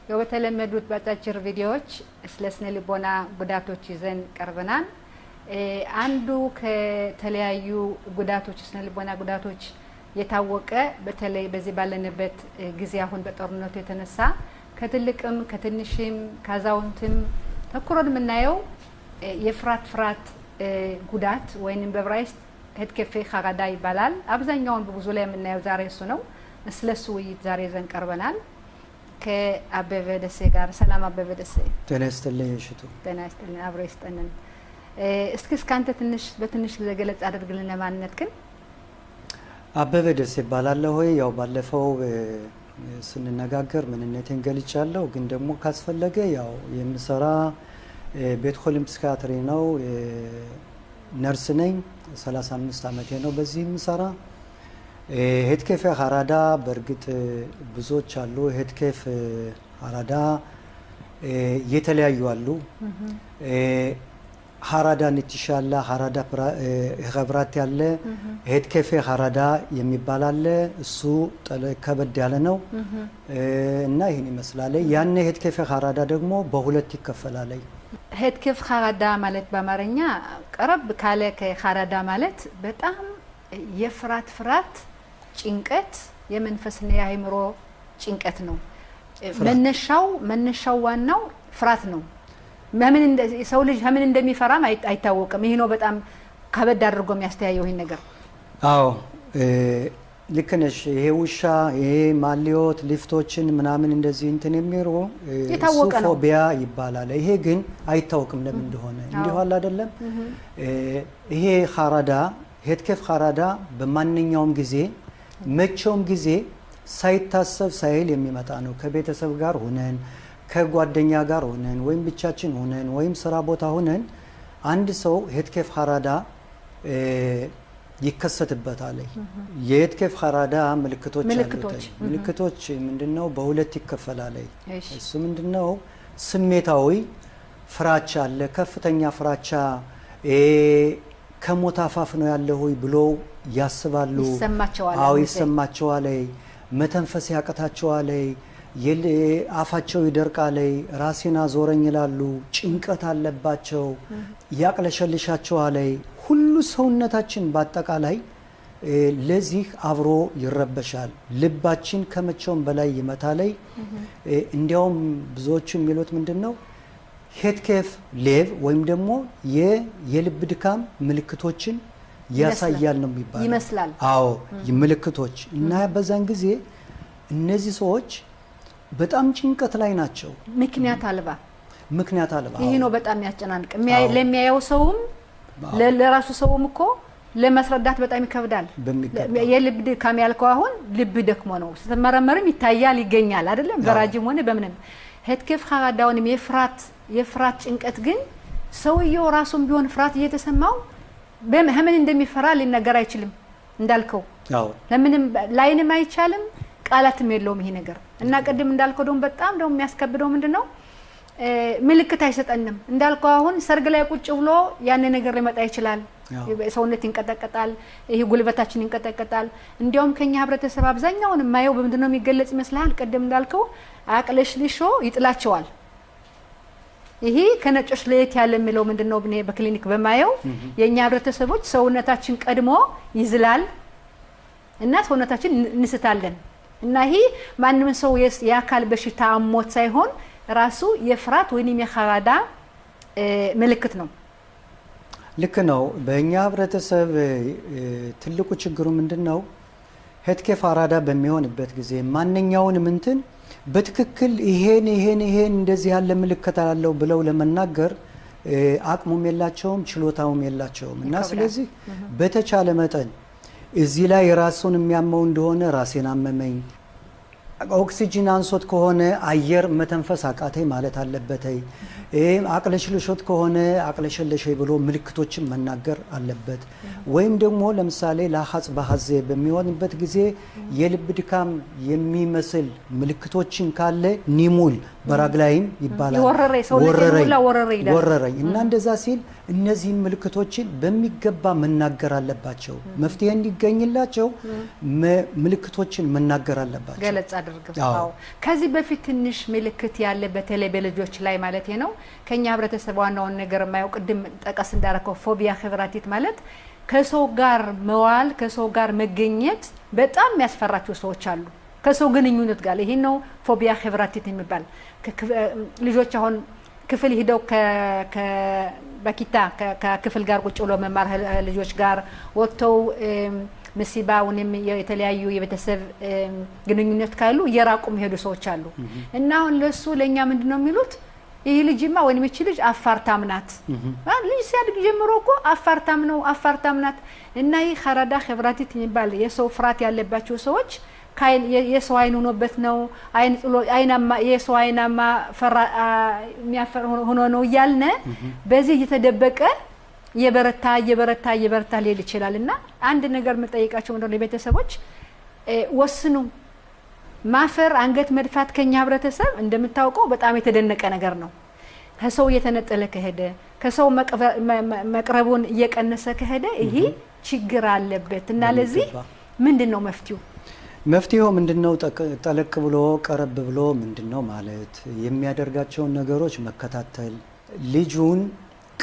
ያው በተለመዱት በአጫጭር ቪዲዮዎች ስለ ስነ ልቦና ጉዳቶች ይዘን ቀርበናል። አንዱ ከተለያዩ ጉዳቶች ስነ ልቦና ጉዳቶች የታወቀ በተለይ በዚህ ባለንበት ጊዜ አሁን በጦርነቱ የተነሳ ከትልቅም ከትንሽም ከአዛውንትም ተኩሮን የምናየው የፍርሃት ፍርሃት ጉዳት ወይንም በዕብራይስጥ התקפי חרדה ይባላል። አብዛኛውን በብዙ ላይ የምናየው ዛሬ እሱ ነው። ስለሱ ውይይት ዛሬ ይዘን ቀርበናል ከአበበ ደሴ ጋር። ሰላም አበበ ደሴ። ጤና ይስጥልኝ እሽቱ። ጤና ይስጥልኝ፣ አብሮ ይስጠንን። እስኪ እስከ አንተ ትንሽ በትንሽ ጊዜ ገለጽ አድርግልን ለማንነት ግን። አበበ ደሴ እባላለሁ። ያው ባለፈው ስንነጋገር ምንነቴን ገልጫለሁ። ግን ደግሞ ካስፈለገ ያው የምሰራ בית חולים פסיכיאטרי ነው። ነርስ ነኝ። 35 ዓመቴ ነው በዚህ የምሰራ። התקפי חרדה በእርግጥ ብዙዎች አሉ። התקף חרדה የተለያዩ አሉ። חרדה נטישה አለ፣ חרדה חברתית ያለ፣ התקפי חרדה የሚባል አለ። እሱ ከበድ ያለ ነው እና ይህን ይመስላል። ያን התקפי חרדה ደግሞ በሁለት ይከፈላል። התקף חרדה ማለት በአማርኛ ቀረብ ካለ ከ חרדה ማለት በጣም የፍራት ፍራት ጭንቀት፣ የመንፈስና የአእምሮ ጭንቀት ነው። መነሻው ዋናው ፍራት ነው። ሰው ልጅ ምን እንደሚፈራም አይታወቅም። ይህ ነው በጣም ከበድ አድርጎ የሚያስተያየው ይህን ነገር። አዎ ልክ ነሽ። ይሄ ውሻ ይሄ מעליות ሊፍቶችን ምናምን እንደዚህ እንትን የሚሩ የታወቀ ነው፣ פוביה ይባላል። ይሄ ግን አይታወቅም ለምን እንደሆነ እንዲሁ አለ አይደለም። ይሄ חרדה התקף חרדה በማንኛውም ጊዜ መቼውም ጊዜ ሳይታሰብ ሳይል የሚመጣ ነው። ከቤተሰብ ጋር ሆነን ከጓደኛ ጋር ሆነን ወይም ብቻችን ሆነን ወይም ስራ ቦታ ሆነን አንድ ሰው התקף חרדה ይከሰትበታል። የ התקף חרדה ምልክቶች አሉት። ምልክቶች ምንድነው? በሁለት ይከፈላል። እሱ ምንድነው? ስሜታዊ ፍራቻ አለ። ከፍተኛ ፍራቻ፣ ከሞት አፋፍ ነው ያለሁ ብሎ ያስባሉ። አዎ ይሰማቸዋል። መተንፈስ ያቅታቸዋል። አፋቸው ይደርቃል። ራሴን አዞረኝ ይላሉ። ጭንቀት አለባቸው። ያቅለሸልሻቸዋል። ሁሉ ሰውነታችን በአጠቃላይ ለዚህ አብሮ ይረበሻል። ልባችን ከመቼውም በላይ ይመታል። እንዲያውም ብዙዎቹ የሚሉት ምንድን ነው התקף לב ወይም ደግሞ የልብ ድካም ምልክቶችን ያሳያል ነው የሚባለው። ይመስላል። አዎ ምልክቶች እና በዛን ጊዜ እነዚህ ሰዎች በጣም ጭንቀት ላይ ናቸው። ምክንያት አልባ ምክንያት አልባ። ይህ ነው በጣም ያጨናንቅ። ለሚያየው ሰውም ለራሱ ሰውም እኮ ለማስረዳት በጣም ይከብዳል። የልብ ድካም ያልከው አሁን ልብ ደክሞ ነው ስትመረመርም ይታያል ይገኛል፣ አይደለም በራጅም ሆነ በምንም። התקף חרדה ውንም የፍራት ጭንቀት ግን ሰውየው ራሱም ቢሆን ፍርሃት እየተሰማው በምን እንደሚፈራ ሊነገር አይችልም። እንዳልከው ለምንም ላይንም አይቻልም፣ ቃላትም የለውም ይሄ ነገር እና ቅድም እንዳልከው ደግሞ በጣም ደግሞ የሚያስከብደው ምንድን ነው ምልክት አይሰጠንም። እንዳልከው አሁን ሰርግ ላይ ቁጭ ብሎ ያን ነገር ሊመጣ ይችላል። ሰውነት ይንቀጠቀጣል፣ ይሄ ጉልበታችን ይንቀጠቀጣል። እንዲያውም ከኛ ህብረተሰብ አብዛኛውን የማየው በምንድን ነው የሚገለጽ ይመስልሃል? ቅድም እንዳልከው አቅለሽልሾ ይጥላቸዋል። ይሄ ከነጮች ለየት ያለ የሚለው ምንድን ነው? በክሊኒክ በማየው የእኛ ህብረተሰቦች ሰውነታችን ቀድሞ ይዝላል እና ሰውነታችን እንስታለን እና ይሄ ማንም ሰው የአካል በሽታ አሞት ሳይሆን ራሱ የፍርሃት ወይም የ חרדה ምልክት ነው። ልክ ነው። በእኛ ህብረተሰብ ትልቁ ችግሩ ምንድን ነው? התקף חרדה በሚሆንበት ጊዜ ማንኛውንም እንትን በትክክል ይሄን ይሄን ይሄን እንደዚህ ያለ ምልክት አለው ብለው ለመናገር አቅሙም የላቸውም ችሎታውም የላቸውም። እና ስለዚህ በተቻለ መጠን እዚህ ላይ ራሱን የሚያመው እንደሆነ ራሴን አመመኝ፣ ኦክሲጂን አንሶት ከሆነ አየር መተንፈስ አቃተኝ ማለት አለበት። አቅለሽልሾት ከሆነ አቅለሸለሸ ብሎ ምልክቶችን መናገር አለበት። ወይም ደግሞ ለምሳሌ לחץ בחזה በሚሆንበት ጊዜ የልብ ድካም የሚመስል ምልክቶችን ካለ נימול ברגליים ይባላል። ወረረኝ እና እንደዛ ሲል እነዚህን ምልክቶችን በሚገባ መናገር አለባቸው። መፍትሄ እንዲገኝላቸው ምልክቶችን መናገር አለባቸው። ገለጽ አድርገው። ከዚህ በፊት ትንሽ ምልክት ያለ በተለይ በልጆች ላይ ማለት ነው ከኛ ህብረተሰብ ዋናውን ነገር የማየው ቅድም ጠቀስ እንዳረከው פוביה חברתית ማለት ከሰው ጋር መዋል ከሰው ጋር መገኘት በጣም የሚያስፈራቸው ሰዎች አሉ። ከሰው ግንኙነት ጋር ይሄ ነው פוביה חברתית የሚባል። ልጆች አሁን ክፍል ሂደው በ כיתה ከክፍል ጋር ቁጭ ብሎ መማር ልጆች ጋር ወጥተው מסיבה ወይም የተለያዩ የቤተሰብ ግንኙነት ካሉ እየራቁ የሚሄዱ ሰዎች አሉ። እና አሁን ለሱ ለእኛ ምንድን ነው የሚሉት ይህ ልጅማ ወይም ይቺ ልጅ አፋርታም ናት። ልጅ ሲያድግ ጀምሮ እኮ አፋርታም ነው አፋርታም ናት። እና ይህ חרדה חברתית የሚባል የሰው ፍርሃት ያለባቸው ሰዎች የሰው አይን ሆኖበት ነው የሰው አይናማ ሆኖ ነው እያልነ በዚህ እየተደበቀ እየበረታ እየበረታ እየበረታ ሊሄድ ይችላል። እና አንድ ነገር የምጠይቃቸው እንደሆነ ቤተሰቦች ወስኑ። ማፈር፣ አንገት መድፋት ከኛ ህብረተሰብ እንደምታውቀው በጣም የተደነቀ ነገር ነው። ከሰው እየተነጠለ ከሄደ ከሰው መቅረቡን እየቀነሰ ከሄደ ይሄ ችግር አለበት እና ለዚህ ምንድን ነው መፍትሄው? መፍትሄው ምንድነው? ጠለቅ ብሎ ቀረብ ብሎ ምንድነው ማለት የሚያደርጋቸውን ነገሮች መከታተል፣ ልጁን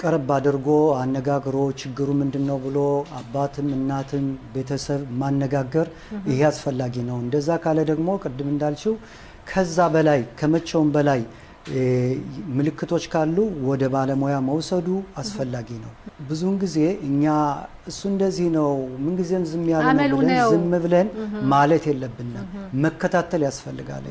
ቀረብ አድርጎ አነጋግሮ ችግሩ ምንድነው ብሎ አባትም እናትም ቤተሰብ ማነጋገር ይሄ አስፈላጊ ነው። እንደዛ ካለ ደግሞ ቅድም እንዳልችው ከዛ በላይ ከመቼውም በላይ ምልክቶች ካሉ ወደ ባለሙያ መውሰዱ አስፈላጊ ነው። ብዙውን ጊዜ እኛ እሱ እንደዚህ ነው ምንጊዜም ዝም ያለ ነው ብለን ዝም ብለን ማለት የለብንም። መከታተል ያስፈልጋል።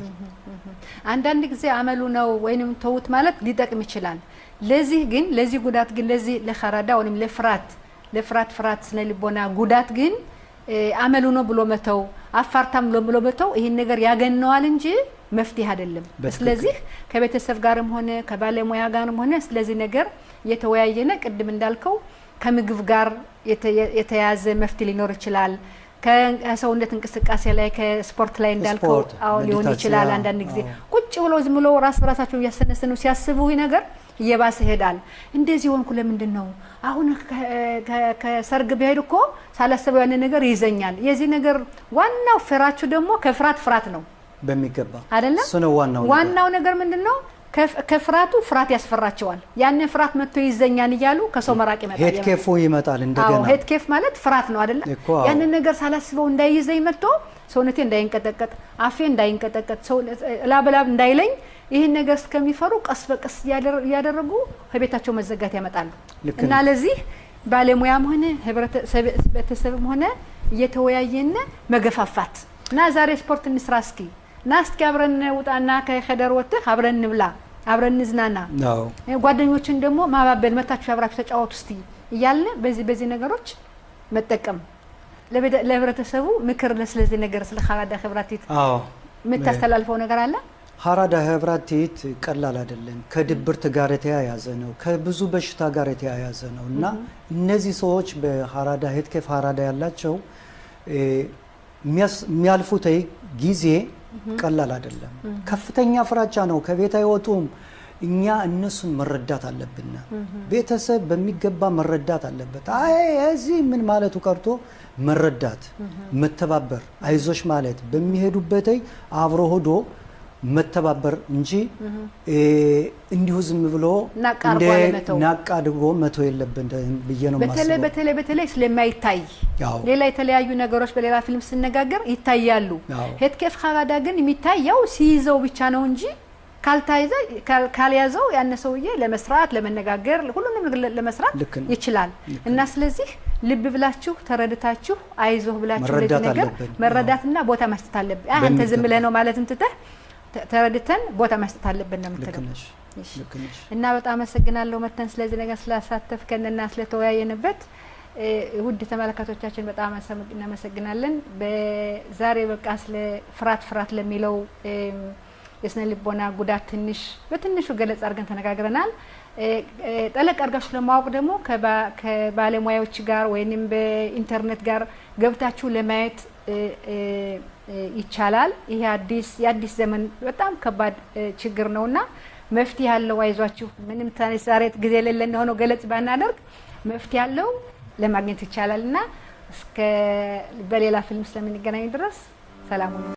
አንዳንድ ጊዜ አመሉ ነው ወይንም ተውት ማለት ሊጠቅም ይችላል። ለዚህ ግን ለዚህ ጉዳት ግን ለዚህ ለ חרדה ወይም ለፍራት ለፍራት ፍራት ስነ ልቦና ጉዳት ግን አመሉ ነው ብሎ መተው አፋርታም ብሎ መተው ይህን ነገር ያገነዋል እንጂ መፍትሄ አይደለም። ስለዚህ ከቤተሰብ ጋርም ሆነ ከባለሙያ ጋርም ሆነ ስለዚህ ነገር እየተወያየነ ቅድም እንዳልከው ከምግብ ጋር የተያያዘ መፍትሄ ሊኖር ይችላል። ከሰውነት እንቅስቃሴ ላይ ከስፖርት ላይ እንዳልከው አዎ ሊሆን ይችላል። አንዳንድ ጊዜ ቁጭ ብሎ ዝም ብሎ ራስ በራሳቸውን እያሰነሰኑ ሲያስቡ ነገር እየባሰ ይሄዳል። እንደዚህ ሆንኩ ለምንድን ነው አሁን ከሰርግ ብሄድ እኮ ሳላስበው ያን ነገር ይዘኛል። የዚህ ነገር ዋናው ፍራችሁ ደግሞ ከፍራት ፍራት ነው በሚገባ አይደለም። እሱ ነው ዋናው ዋናው ነገር ምንድን ነው? ከፍራቱ ፍራት ያስፈራቸዋል። ያንን ፍራት መጥቶ ይዘኛል እያሉ ከሰው መራቅ ይመጣል። התקף ኡ ይመጣል እንደገና። התקף ማለት ፍራት ነው አይደለ? ያንን ነገር ሳላስበው እንዳይይዘኝ መጥቶ ሰውነቴ እንዳይንቀጠቀጥ፣ አፌ እንዳይንቀጠቀጥ፣ ላብላብ እንዳይለኝ ይህን ነገር እስከሚፈሩ ቀስ በቀስ እያደረጉ ከቤታቸው መዘጋት ያመጣሉ። እና ለዚህ ባለሙያም ሆነ ቤተሰብም ሆነ እየተወያየነ መገፋፋት እና ዛሬ ስፖርት እንስራ እስኪ ና እስኪ አብረን ውጣና ከ חדר ወጥተህ አብረን እንብላ አብረን እንዝናና፣ ጓደኞችን ደግሞ ማባበል መታችሁ አብራችሁ ተጫወቱ እስቲ እያልን በዚህ በዚህ ነገሮች መጠቀም ለህብረተሰቡ ምክር ስለዚህ ነገር ስለ חרדה חברתית የምታስተላልፈው ነገር አለ? חרדה חברתית ቀላል አይደለም። ከድብርት ጋር የተያያዘ ነው። ከብዙ በሽታ ጋር የተያያዘ ነው እና እነዚህ ሰዎች በ חרדה התקף חרדה ያላቸው የሚያልፉት ጊዜ ቀላል አይደለም። ከፍተኛ ፍራቻ ነው። ከቤት አይወጡም። እኛ እነሱን መረዳት አለብን። ቤተሰብ በሚገባ መረዳት አለበት። አይ እዚህ ምን ማለቱ ቀርቶ መረዳት፣ መተባበር፣ አይዞሽ ማለት በሚሄዱበት አብሮ ሆዶ መተባበር እንጂ እንዲሁ ዝም ብሎ ናቅ አድርጎ መተው የለብን ብዬ ነው የማስበው። በተለይ በተለይ ስለማይታይ ሌላ የተለያዩ ነገሮች በሌላ ፊልም ስነጋገር ይታያሉ። התקף חרדה ግን የሚታየው ሲይዘው ብቻ ነው እንጂ ካልታይዘ ካልያዘው ያነ ሰውዬ ለመስራት ለመነጋገር ሁሉንም ለመስራት ይችላል። እና ስለዚህ ልብ ብላችሁ ተረድታችሁ አይዞህ ብላችሁ ለዚህ ነገር መረዳትና ቦታ መስጠት አለብን። አንተ ዝም ብለህ ነው ማለትም ትተህ ተረድተን ቦታ መስጠት አለብን ነው የምትለው። እና በጣም አመሰግናለሁ መተን ስለዚህ ነገር ስላሳተፍከንና ስለተወያየንበት። ውድ ተመልካቾቻችን በጣም እናመሰግናለን። በዛሬ በቃ ስለ ፍራት ፍራት ለሚለው የስነ ልቦና ጉዳት ትንሽ በትንሹ ገለጽ አድርገን ተነጋግረናል። ጠለቅ አድርጋችሁ ለማወቅ ደግሞ ከባለሙያዎች ጋር ወይንም በኢንተርኔት ጋር ገብታችሁ ለማየት ይቻላል። ይሄ የአዲስ ዘመን በጣም ከባድ ችግር ነውና መፍትሄ ያለው አይዟችሁ፣ ምንም ዛሬ ጊዜ የሌለን ሆኖ ገለጽ ባናደርግ መፍትሄ ያለው ለማግኘት ይቻላል እና እስከ በሌላ ፊልም ስለምንገናኝ ድረስ ሰላም ሁኑ።